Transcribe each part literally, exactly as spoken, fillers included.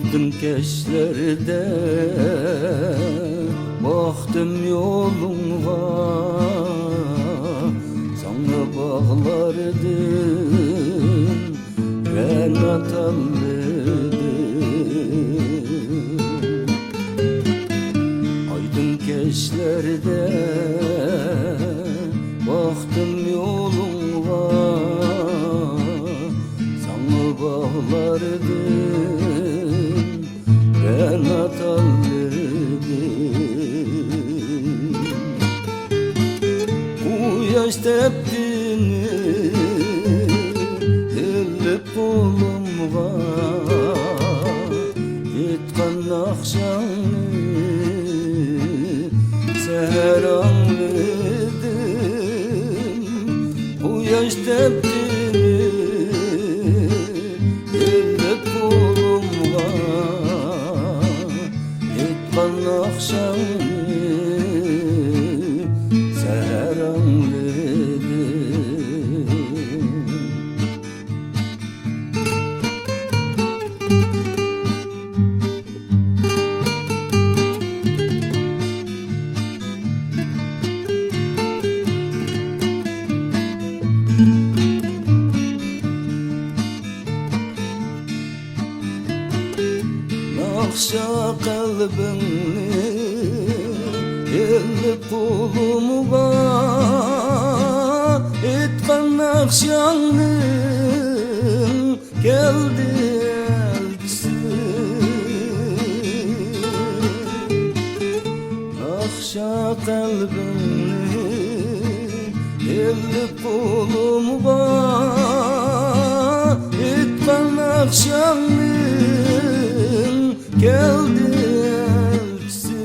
ئايدىڭ كەچلەردە باقتىم يولۇڭغا، ساڭا باغلاردىن رەڭ ئاتالمىدىم. ئايدىڭ كەچلەردە باقتىم يولۇڭغا، ساڭا باغلاردىن رەڭ ئاتالمىدىم. قۇياش تەپتىنى ئېلىپ قولۇمغا، ئېيتقان ناخشاڭنى سەھەر ئاڭلىدىم. قۇياش تەپتىنى ئېلىپ قولۇمغا، ئېيتقان ناخشاڭنى سەھەر ئاڭلىدىم. ناخشا قەلبىڭنى ئېلىپ قولۇمغا، ئېيتقان ناخشاڭنىڭ كەلدى ئەلچىسى. ناخشا قەلبىڭنى ئېلىپ قولۇمغا، ئېيتقان ناخشاڭنىڭ كەلدى ئەلچىسى.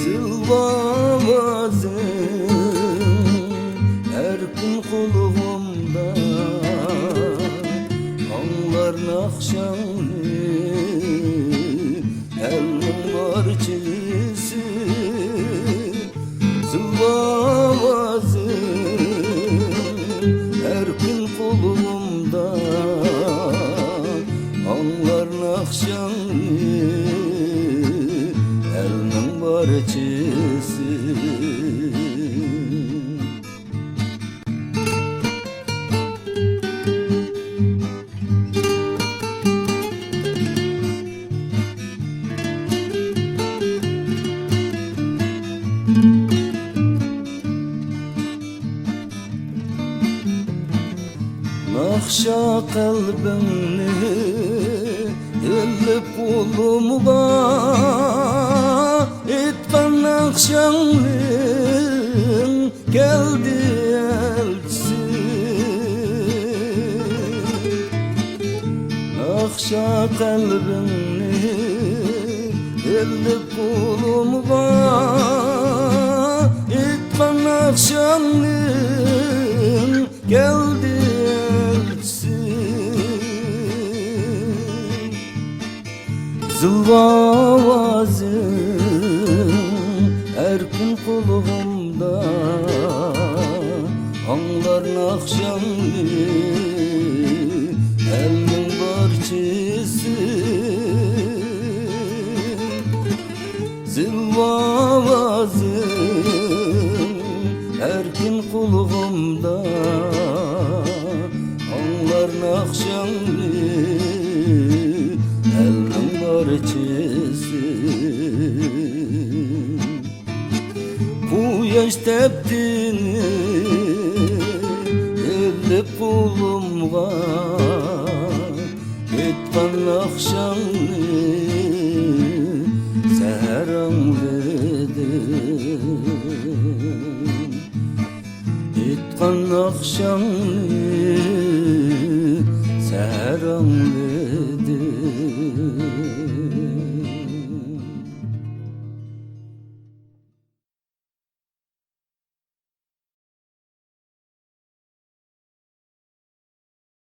زىلۋا ئاۋازىڭ ئەركىن قۇلىقىمدا ئاڭلار ناخشاڭنى ئەلنىڭ بارچىسى. زىلۋا ئاۋازىڭ ئەركىن قۇلىقىمدا ئاڭلار ناخشاڭنى ئەلنىڭ بارچىسى. ناخشا قەلبىڭنى ئېلىپ قولۇمغا، ئېيتقان ناخشاڭنىڭ كەلدى ئەلچىسى. ناخشا قەلبىڭنى ئېلىپ قولۇمغا، ئېيتقان ناخشاڭنىڭ كەلدى ئەلچىسى. زىلۋا ئاۋازىڭ ئەركىن قۇلىقىمدا ئاڭلار ناخشاڭنى ئەلنىڭ بارچىسى. زىلۋا ئاۋازىڭ ئەركىن قۇلىقىمدا ئاڭلار ناخشاڭنى ئەلنىڭ بارچىسى. قۇياش تەپتىنى ئېلىپ قولۇمغا، ئېيتقان ناخشاڭنى سەھەر ئاڭلىدىم. ئېيتقان ناخشاڭنى سەھەر ئاڭلىدىم.